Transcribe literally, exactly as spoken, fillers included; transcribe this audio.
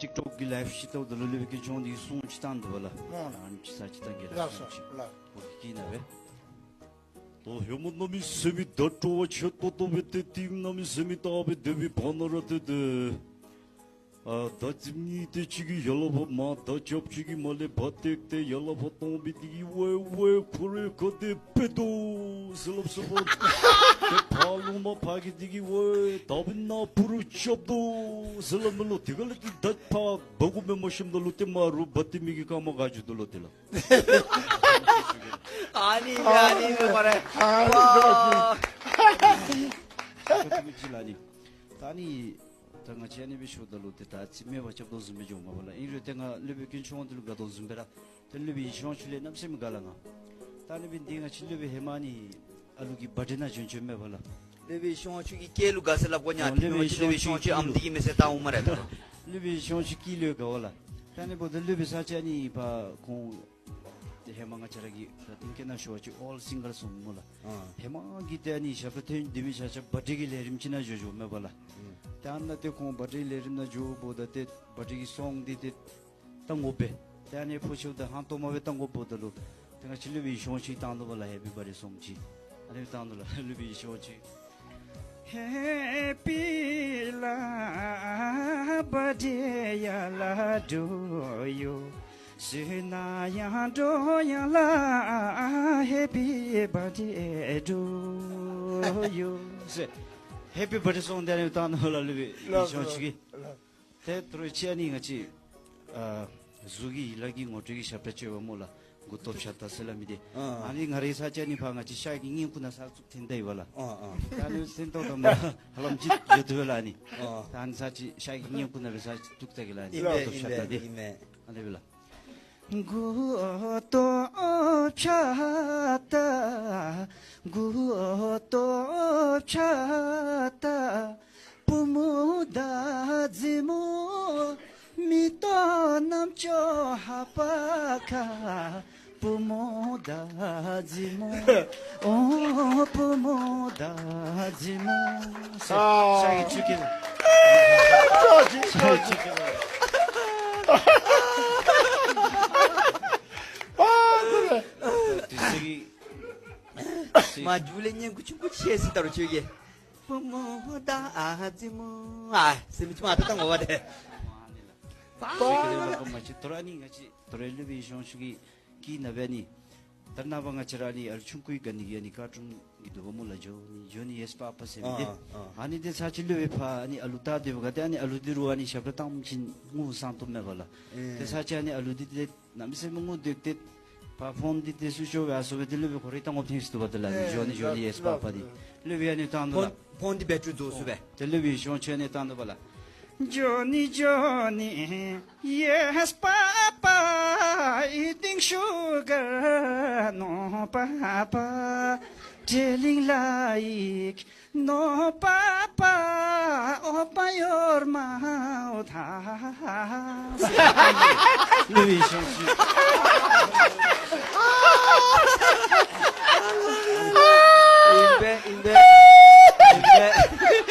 ཊིཀ་ཊོཀ་གི་ལའིབ་ཅིག་བལྟཝ་ད་ལུ་སློབ་དཔོན་དཀོན་མཆོག་དབང་འདུས་ཀྱིས་སོང་ཅིག་བཏང་འདུག་པ་ལགས། སྨོ་ལགས། ཨ་ནི་ཅིག་ས་ཅིག་བཏང་གེ་ལགས། ལགས་སོ་སོང་ཅིག། ལགས། འོ་གི་ན་བས། ད་ཧེ་མ་གནམ་མེད་ས་མེད་ད་སྤྲོ་བ་ཆེ་ཏོག་ཏོ་སྦེ་ཏེ་ཏིང་གནམ་མེད་ས་མེད་ད་སྦེ་སྡོད་པའི་བར་ན་ར་ཏེ་ཏེ་ཨ་ད་རྩིབ་གཉིས་ཏེ་གཅིག་གིས་ཡ་ལ་ཕར་མར་ད་རྐྱབ་གཅིག་གིས་མར་ལས་འབག་སྟེ་ཏེ་ཡ་ལ་ཕར་བཏང་སྦེ་འདི་གིས་ཝའེ་ཝའེ་ཁོ་རའི་ཁ་དེ་སྦེ་འདུག་ཟེར་སླབ་སོ་པ། ཏེ་ཕར་ལོག་མར་ཕར་གི་འདི་གིས་ཝའེ་ད་སྦེ་ནཱ་ཕུ་རུ་རྐྱབ་འདུག་ཟེར་སླབ་མས་ལོ། དེ་ཁ་ལས་ཏེ་ད་ཕར་འབག་དགོ་མས་མ་ཤེསཔ་ད་ལུ་ཏེ་མར་རུ་འབག་སྟེ་མི་གི་རྐངམ་ཁར་འགྱོ་དོ་ལོ་ཏེ་ལགས། ཨ་ནི་ཨ་ནི་མས་པ་རེ། ཨ་ནི་ཨ་ནི། ད་ཨ་ནི་ད་ང་བཅས་ཨ་ནི་སྦེ་ཞུཝ་ད་ལུ་ཏེ་ད་ཅི་སྨད་པ་རྐྱབ་དོ་བཟུམ་སྦེ་འགྱོཝ་མས་པ་ལགས། ཨིན་རུང་ཏེ་ང་སློབ་དཔོན་དཀོན་མཆོག་དབང་འདུས་ལུ་དགའ་དོ་བཟུམ་སྦེ་ར་ཏེ་སློབ་དཔོན་ཡེ་ཤེས་དབང་ཕྱུག་ལས་གནམ་མེད་ས་མེད་དགའ་ལགས་ང་། ད་ཨ་ནི་སྦེ་འདི་ང་བཅས་སློབ་དཔོན་ཧེ་མ་ཨ་ནི་ཨ་ལུ་གི་བར་ཌེ་ནང་བྱོན་བྱོནམ་མས་པ་ལགས། སློབ་དཔོན་ཡེ་ཤེས་དབང་ཕྱུག་གི་སྐྱེས་ལུ་དགའ་ཟེར་སླབ་དགོ་ནི། ཨ་ཨོ་ཏེ་སློབ་དཔོན་ཡེ་ཤེས་དབང་ཕྱུག་གི་ཨམ་འདི་གིས་མེད་ཟེར་བཏང་འོང་སྨ་རེ་ད། སློབ་དཔོན་ཡེ་ཤེས་དབང་ཕྱུག་སྐྱེས་ལུ་དགའ་བ་ལགས། ད་ཨ་ནི་འབདཝ་ད་སློབ་དཔོན་ས་ཅིག་ཨ་ནི་ཕར་ཁོང་ཏེ་ཧེ་མ་ང་བཅས་ར་གི་ད་ཏིང་སྐད་ནང་ཞུ་བ་ཅིན་ཨོལ་སིང་གར་སོང་སྨོ་ལགས། ཨ་ཧེ་མ་གི་ཏེ་ཨ་ནི་ཞབས་ཁྲ་ཐོན་སྡོད་མི་ཆ་ཁྱབ་བར་ཌེ་གི་ལས་རིམ་ཅིག་ནང་འགྱོ་འགྱོཝ་མས་པ་ལགས། ཨུམ། ཏེ་ཨ་ནཱ་ཏེ་ཁོང་བར་ཌེ་གི་ལས་རིམ་ནང་འགྱོཝ་ད་ཏེ་བར་ཌེ་གི་སོང་འདི་ཏེ་བཏང་དགོ་པས། ཏེ་ཨ་ནི་ཕོ་ཆེཝ་ད་ཧང་སྟོང་མ་སྦེ་བཏང་དགོཔ་ད་ལུ་ཏེ་ང་བཅས་སློབ་དཔོན་ཡེ་ཤེས་དབང་ཕྱུག་གིས་བཏང་དོ་པ་ལགས། ཧེ་པི་བར་ཌེ་སོང་ཅིག་ཨ་ནི་བཏང་དོ་ལགས། སློབ་དཔོན་ཡེ་ཤེས་དབང་ཕྱུག། Happy la birthday ya la do you. Sina ya do ya la, happy birthday to you. ཟེར་ཧེ་པི་བར་ཌེ་སོང་འདི་ཨ་ནི་བཏང་དོ་ལགས་སློབ་དཔོན་ཡེ་ཤེས་དབང་ཕྱུག་གིས། ལགས། ཏེ་དོ་རུང་ཅིག་ཨ་ནི་ང་བཅས་ཨ་གཟུགས་ཀྱི་ཡིད་ལ་གི་ངོ་སྤྲོད་ཀྱི་ཞབས་ཁྲ་ཅིག་ཡོདཔ་སྨོ་ལགས། མགུ་ཏོ་ཕྱག་དར་ཟེར་སླབ་མི་འདི། ཨ་ཨ་ཨ་ནི་ང་རའི་ས་ཅིག་ཨ་ནི་ཕར་ང་བཅས་ཤར་གྱི་སྔས་ཁུག་ནང་ས་ཚུགས་འཐེན་ད་ཡི་པ་ལགས། ཨ་ཨ་ད་ཨ་ནི་འཐེན་ཏོག་ཏོ་མ་ཧ་ལམ་ཅིག་འགྱོ་དོ་པས་ལགས་ཨ་ནི། ཨ་ད་ཨ་ནི་ས་ཅིག་ཤར་གྱི་སྔས་ཁུག་ནང་སྦེ་ས་ཅིག་བཏུག་ད་གེ་ལགས་ཨ་ནི། ཨིན་པས་མགུ་ཏོ་ཨིན་པས་ཕྱག་དར་འདི། ཨིན་པས། ཨ་ནི་སྦེ་ལགས། མགུ་ཏོ་ཕྱག་དར་མགུ་ཏོ་ཕྱག་དར། བུ་མོ་དང་མཛེས་མོ། མིག་ཏོ་རྣམ་ཅོ་ཧ་པ་ཁ། བུ་མོ་དང་མཛེས་མོ། ཨོ་བུ་མོ་དང་མཛེས་མོ། ཨ་ཤར་གྱི་ཆུ་སྐྱེས། ཤར་གྱི་ཆུ་སྐྱེས། ཨ་དུས་ཚོད་ཀྱི་མ་འགྱོ་ལས་སྙན་ཁུ་ཆུང་ཀུ་ཅིག་ཟེར་ད་རུང་ཁྱོད་ཀྱིས། བུ་མོ་དང་མཛེས་མོ་ཨ་ཟེར་མི་ཅིག་མ་ད་ད་ངོ་བ་དེ། ཨ་ནི་ལགས། པ། ཟེར་གྱི་རེད་པ་མ་གཞི་དོ་རུང་ཨ་ནི་ང་བཅས་དོ་རུང་སློབ་དཔོན་ཡེ་ཤེས་དབང་ཕྱུག་གི་སྐད་ནང་སྦེ་ཨ་ནི་ད་རེས་ནངས་པ་ང་བཅས་ར་ཨ་ནི་ཨ་ལུ་ཆུང་ཀུའི་ག་ནི་གི་ཨ་ནི་ཀར་ཊུན་གི་འདུག་པ་སྨོ་ལགས། ཇོ་ནི་ཇོ་ནི་ཡེས་པ་པ་ཟེར་མི་འདི། ཨ་ཨ་ཨ་ནི་འདི་ས་ཅིག་སློབ་དཔོན་ཕར་ཨ་ནི་ཨ་ལུ་བལྟ་སྡོད་པ་ག་ཏེ་ཨ་ནི་ཨ་ལུ་འདི་རུང་ཨ་ནི་ཞབས་ཁྲ་བཏངམ་ཅིག་ངུ་སང་བཏུབ་མས་པ་ལགས། ཨེ་ཏེ་ས་ཅིག་ཨ་ནི་ཨ་ལུ་འདི་ཏེ་གནམ་མེད་ས་མེད་ངུ་སྡོད་དེ་ཕར་ཕོན་འདི་ཏེ་སུ་ཅོག་སྦེ་ཨ་སོ་སྦེ་ཏེ་སློབ་དཔོན་ཁོ་རའི་ལྟག་ངོ་ཕན་སུ་བཏུབ་པ་དེ་ལགས། ཨེ་ཇོ་ནི་ཇོ་ནི་ཡེས་པ་པ་འདི་སློབ་དཔོན་ཨ་ནི་བཏང་དོ་ལགས། ཕོན་འདི་བེ་ཊི་རི་རྫོགས་སོ་སྦེ། ཏེ་སློབ་དཔོན་ཡེ་ཤེས་དབང་ཕྱུག་ཨ་ནི་བཏང་དོ་པ་ལགས། Johnny, Johnny, yes, Papa, eating sugar, no, Papa, telling like, no, Papa, open your mouth. སློབ་དཔོན་ཡེ་ཤེས་དབང་ཕྱུག། ཨིན་པས་ཨིན་པས་ཨིན་པས།